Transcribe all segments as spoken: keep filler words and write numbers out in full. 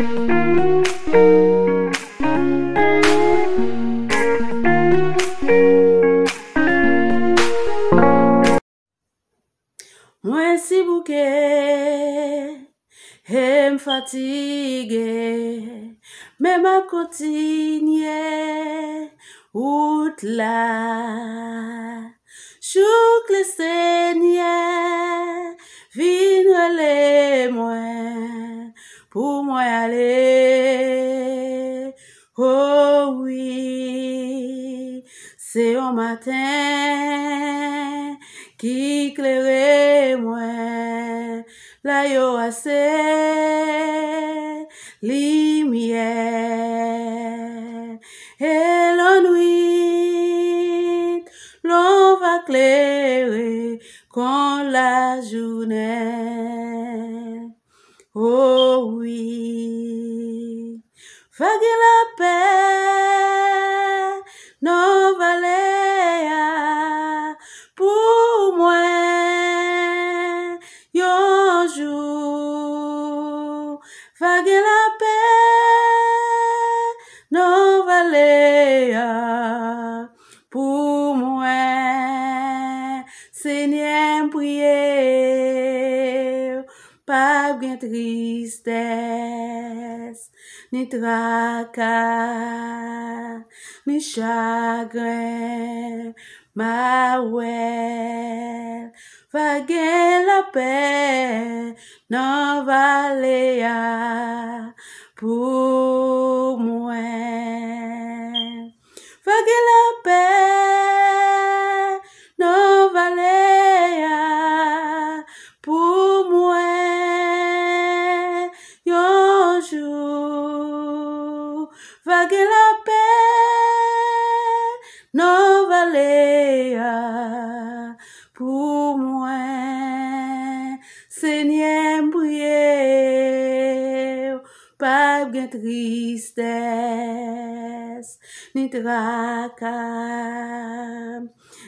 Mwen sibouke e m fatige, men m ap kontinye wout la. Jouk Lesenyè vin rele mwen pou mwen ale. O wi, se yon maten ki klere mwen, la yo ase limyè. E lannwit, lon va klere kon lajounen. O wi, va gen lapè nan vale a pou mwen yon jou. Va gen lapè nan vale a pou mwen. Senyè, m priye w, p ap gen tristès, ni traka, ni chagren. M a wè l, va gen lapè nan vale a pou mwen. Va gen lapè nan vale a pou mwen yon jou. Va gen lapè nan vale a pou mwen. Senyè, m priye w, p ap gen tristès, ni traka,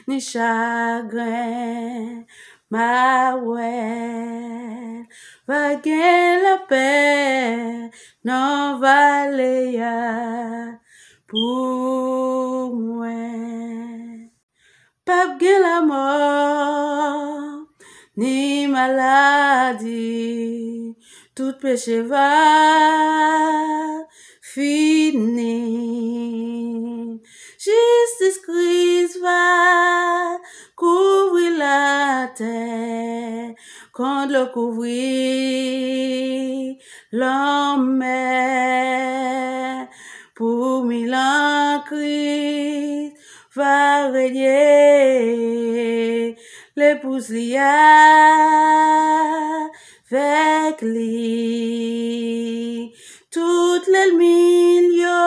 ni chagren. M a wè l, va gen lapè nan vale a pou mwen. P ap gen lanmò, ni maladi, tout peche va fini. Jistis Kris va kouvri latè, kon dlo kouvri lanmè. Pou mil an Kris va renye, lepouz li avèk li. Tout lènmi l yo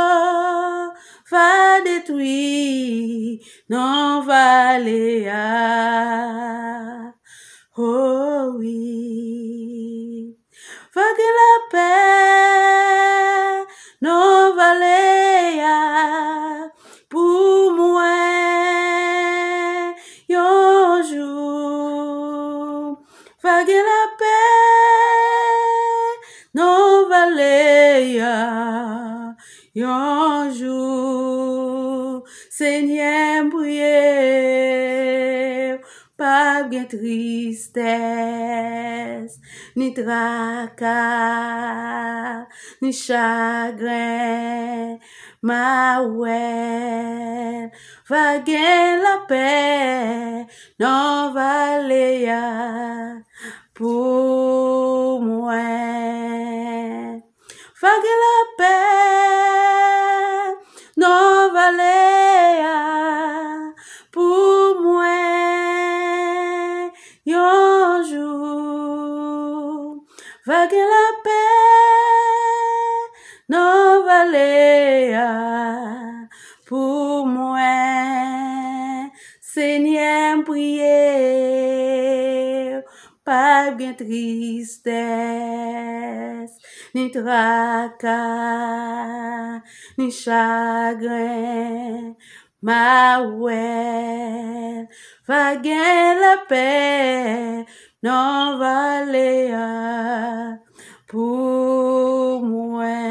va detwi nan vale a. O wi. Va gen lapè nan vale a pou mwen yon jou. Va gen lapè nan vale a yon jou. Senyè, m priye w, p ap gen tristès, ni traka, ni chagren. M a wè l, va gen lapè nan vale a pou mwen. Va gen lapè nan vale a pou mwen yon jou. Va gen lapè nan vale a pou mwen. Senyè, m priye w, p ap gen tristès, ni traka, ni chagren. M a wè l, va gen lapè nan vale a pou mwen.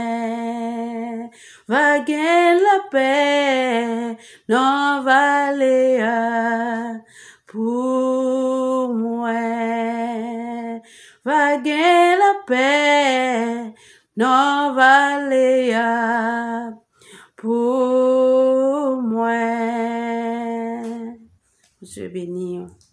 Va gen lapè nan vale a pou mwen. Va gen lapè nan vale a pou mwen. Bondye beni w.